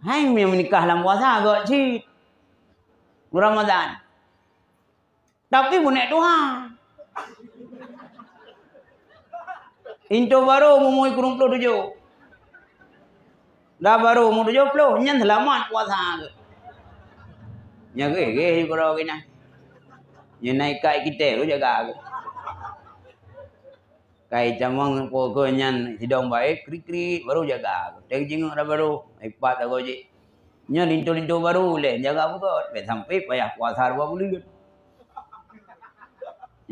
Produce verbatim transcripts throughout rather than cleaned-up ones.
Hai meunyoe meunikah lam puasa gok cit. Bulan Ramadan. Tapi bunoe tuha. Intu baru umur kureueng ploh tujoh. Dah baru umur tujoh ploh, nyan seulamat puasa geuh. Nyan geuh, geuh, geuh, geuh, geuh, nah. Nyan na ikat kitab, baru jaga geuh. Kai tamong pokok nyan sidong baik, krik-krik, baru jaga. Teuh jinguk dah baru, ipat tak gojek. Nyan linto-linto baru leh, jaga beugöt. Bèk sampai payah puasa dua buleuen.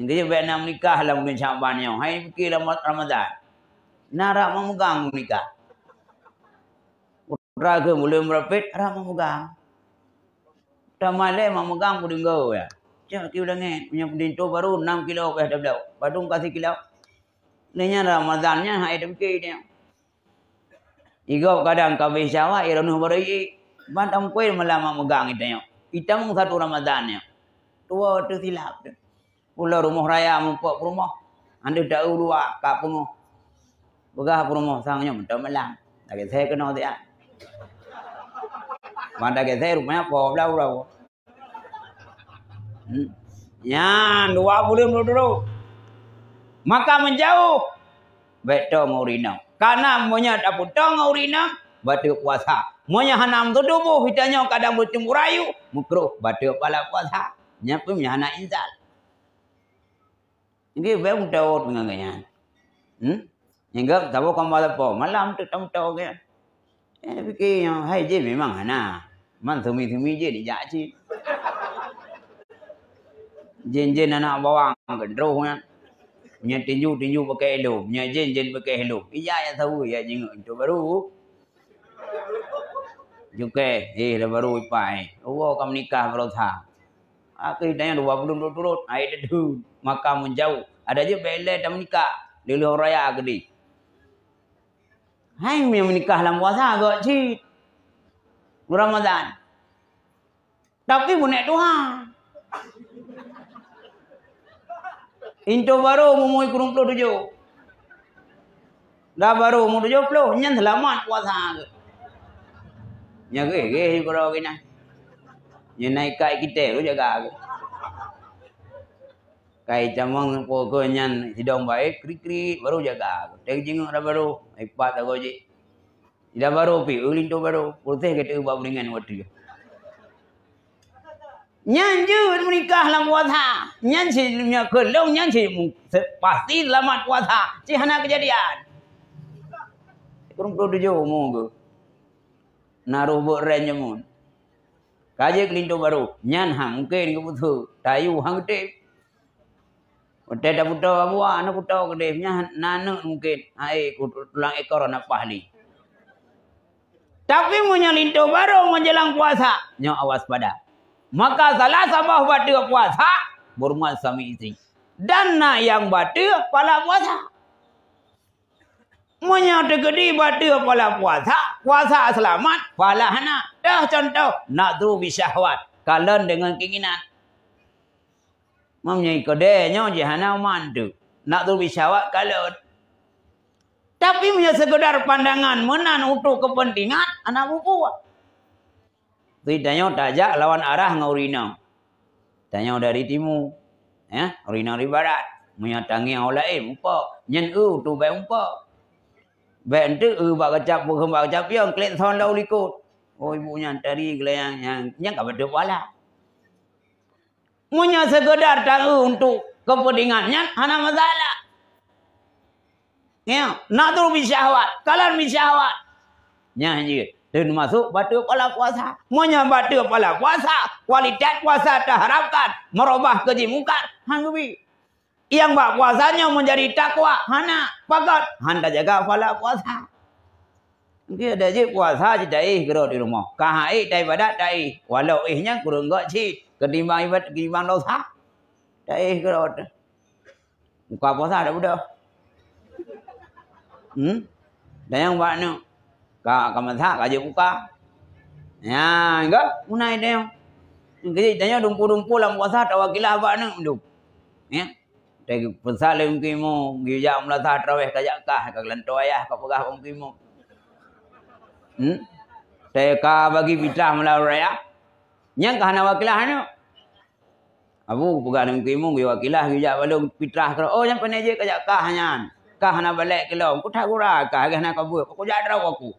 Inti bèk na meunikah lam buleuen Syaban nyoe. Hai pike lam Ramadan. Na rak meumeugang meunikah. Putra keu buleuen beurapet rak meumeugang. Tamalée meumeugang peudinggo ya. Cok kieu langét, meunyoe peudinto baru enam kilo beh tabloe. Padum ka sikilo. Lé nyan Ramadan nyan hai tapike dia. Igob kadang ka beh Syawal, i roh baru i. Ban tampoi malam meumeugang itanyoe. Itamong satu Ramadan nyoe. Dua tu silap tu. Pulo rumoh raya mupok peurumoh. Andeuh taeu dua ka peungoh. Peugah peurumoh sang nyoe meuntang malam. Lagèe saya keunoe siat. Ban lagèe saya rupanya po blau-blau. Hmm. Nyan dua buleuen dulu. Maka meujauh. Bèk toe ngon ureueng inong. Karena meunyoe tapeutong ngon ureueng inong, bateue puasa. Meunyoe hana meutuboh, itanyoe kadang meucemburu, meukruh bateue pala puasa. Nyan pun meunyoe hana insal. Nggih, bèk meutot ngon gobnyan. Hmm? Nyang gop saboh kamba sapo, malam tu tameutot gobnyan. Eh, pike nyoe, hai jén memang hana. Man sumi-sumi jén ijak cit. Jén-jén anak bawang keudroe nyan. Nyan tinju-tinju pakai helom, nyan jén-jén pakai helom. Ijak ya saweue ya jingok tu baru. Jukée, eh, dah baru ipai. Allah ka meunikah barosa. Akhé tanyoe dua buleuen turot-turot, hai teudeuh, maka meujauh. Ada jeuet bèk lé tameunikah, lheuh-lheuh raya keudeh. Hai meunyoe meunikah lam puasa gok cit. Bulan Ramadan. Tapi bunoe tuha. Intu baru umur kureueng ploh tujoh. Dah baru umur tujoh ploh, nyan seulamat puasa geuh. Nyan geuh, geuh, geuh, geuh, geuh, nah. Nyan na ikat kitab, baru jaga geuh. Kai tamong pokok nyan sidong baik, krik-krik, baru jaga geuh. Teuh jingok dah baru, ipat tak gojek. Dah baru pi, eu linto baru, putih keu teu bak beuringan watèe. Nyan jeuet meunikah lam puasa. Nyan si nyan keu lôn nyan si mu-, se-, pasti seulamat puasa. Si hana keujadian. Kureueng ploh tujoh umu geuh. Na roh beuet ren jameun. Ka jeuet keu linto baru. Nyan han mungken geupeusu. Tayue han geutem. Watèe taputo abuwa, na puto keudeh, nyan na aneuk mungken. Hai, ku tulang ekor na paih lé. Tapi meunyoe linto baru menjelang puasa, nyoe awas pada. Maka salah saboh bateue puasa, beureumat suami istri. Dan na nyang bateue pala puasa. Meunyoe teukeudi bateue pala puasa, puasa seulamat, pala hana. Toh contoh, nadhru bisyahwat, kalon deungon keinginan. Meunyoe keudeh nyoe jih hana man teuk, nadhru bisyahwat kalon. Tapi meunyoe seukeudar pandangan meunan untuk keupeuntengan, hana peue-peue. Jadi tanyoe tajak lawan arah ngon ureueng inong. Tanyoe dari timu, ya, ureueng inong dari barat. Meunyoe tangieng laén mupok, nyan eu tu bèk mupok. Bèk enteuk eu bak keucap beugeumba keucap piong, klik thon lau likot. Oh, ibu nyan tari geulayang nyan, nyan ka beutôi pahala. Meunyoe seukeudar taeu untuk keupeuntengan nyan hana masalah. Ya, nadhru bisyahwat, kalon bisyahwat. Nyan jeuet. Teumasuk bateue pala puasa. Meunyoe bateue pala puasa, kualitas puasa taharapkan meurubah keu jimungkar, han geubi. Nyang bak puasa nyoe meujadi takwa, hana. Pakon? Han tajaga pala puasa. Mungkin ada jih puasa jitaéh keudroe di rumoh. Ka han éh taibadat taéh. Walau éh nyan kureueng gok cit keutimbang ibadat, keutimbang dosa. Taéh keudroe. Buka puasa dak beudôh. Hmm? Dan nyang bak nyoe. Ka, ka masak, ka jeuet buka. Nyan, enggak, munai deh. Jadi, tanyoe dumpu-dumpu lam puasa, tawakilah bak nyoe, dum. Ya. Tapi pesan lé mungkin mu, geujak meulasah tarawih ka jak kah, ka geulantoe ayah, ka peugah mungkin mu. Hmm? Teuka bagi fitrah malam raya. Nyang ka hana wakilah aneuk. Abu peugah ngon Teungku Imum, geuyue wakilah, geuyue jak balong fitrah keudroe. Oh, nyan pane jeuet kajak kah nyan. Kah hana balek keu lom. Ku that gura kah, lagèe hana kabeuet. Ku jak droe aku.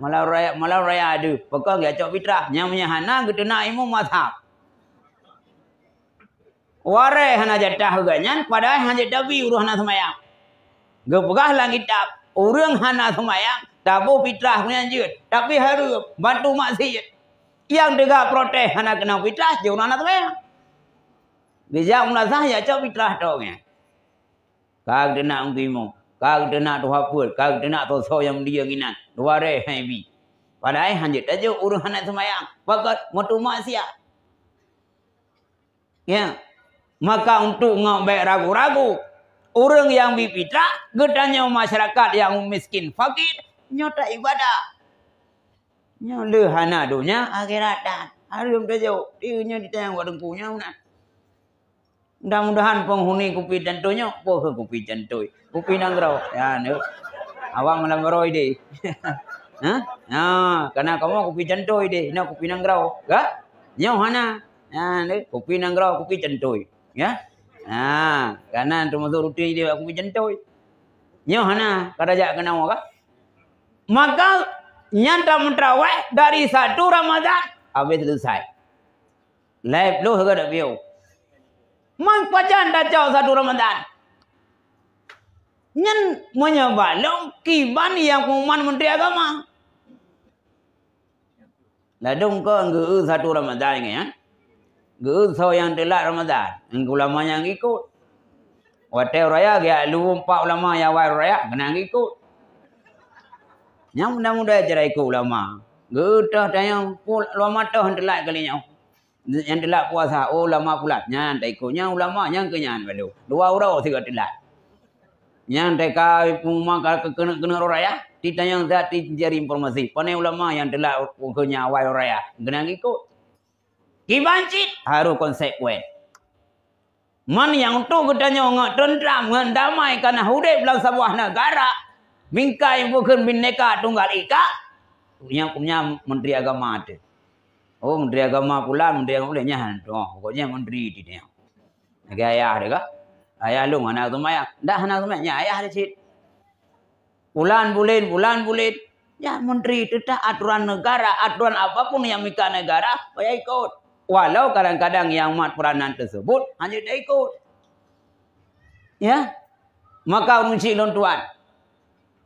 Malam raya, malam raya deuh. Pakon geuyue cok fitrah. Nyang meunyo hana geuteunak imum mazhab. Waréh hana jatah geuh nyan, padahai hana jeuet tabi ureueng hana seumayang. Geupeugah lam kitab, ureueng hana seumayang, taboh fitrah nyan jeuet, tapi hareuem, bantu maksiet. Nyang teuga protes hana keunong fitrah, jeuet ureueng hana seumayang. Geujak meunasah, ya cok fitrah tok nyan. Ka geuteunak Teungku Imum, ka geuteunak tuha peuet, ka geuteunak soe-soe nyang meudiyeu nginan, dua rèh hai bi. Padahai hana jeuet tajok ureueng hana seumayang, pakon meutumaksiat. Ya. Maka untuk ngon bèk ragu-ragu, ureueng nyang bi fitrah, geutanyoe masyarakat nyang miskin fakir, nyoe ta ibadah. Nyoe le hana donya akhirat dan hareuem tajok. Di nyoe ditanyong bak teungku nyoe meunan. Mudah-mudahan penghuni kupi cantoi nyoe, poh keu kupi cantoi. Kupi nanggroe. Ya, nyoe. Awak malam baroi deh. Ha? Ha, karena kamoe kupi cantoi deh, nyoe kupi nanggroe. Ka? Nyoe hana. Ha, nyoe kupi nanggroe, kupi cantoi. Ya. Ha, karena termasuk rutin deh kupi cantoi. Nyoe hana, kada jak keunoe ka. Maka nyan ta meutraweh dari satu Ramadan habis selesai. Lhèe ploh ka dak piôh. Man pajan tacok satu Ramadan. Nyan meunyoe balong kiban nyang pengumuman Menteri Agama. Ladôm kon geu satu Ramadan nyan, ya. Geu soe nyang teulat Ramadan, ngon ulama nyang ikut. Watèe raya geujak lôn empat ulama nyang awai raya, keunan ikut. Nyang muda-muda cara ikut ulama. Geu toh tanyong, ulama toh nyang teulat kali nyoe. Nyang teulat puasa, oh, ulama pulan. Nyan ta ikut. Nyang ulama, nyang keu nyan baru. Dua uroe sigoe teulat. Nyang teuka pengumuman ka keuneuk-keuneuk raya, titanyong that, tijari informasi. Pane ulama nyang teulat keu nyang awai raya. Keunan ikut. Kiban cit harus konsekuen. Man nyang untuk geutanyoe ngon tentram, ngon damai, kana udép lam saboh negara, bingkai bukon Bhinneka Tunggal Ika, nyang punya Menteri Agama tu. Oh, Menteri Agama pulan, Menteri Agama pulan, nyan tu. Oh, pokoknya Menteri tu dia. Lagèe ayah dia ka. Ayah lôn hana seumayang. Dah hana seumayang, nyan ayah dia cit. Pulan buleuen, pulan buleuen. Ya, menteri, tetap aturan negara, aturan apapun yang mika negara, payah ikut. Walau kadang-kadang yang mat peranan tersebut hanya tak ikut. Ya. Maka ureueng chik lôn tuan,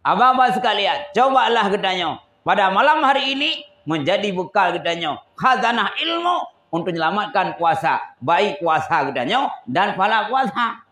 abang-abang sekalian, cobalah geutanyoe pada malam hari ini menjadi bekal geutanyoe khazanah ilmu untuk menyelamatkan puasa, baik puasa geutanyoe dan pahala puasa.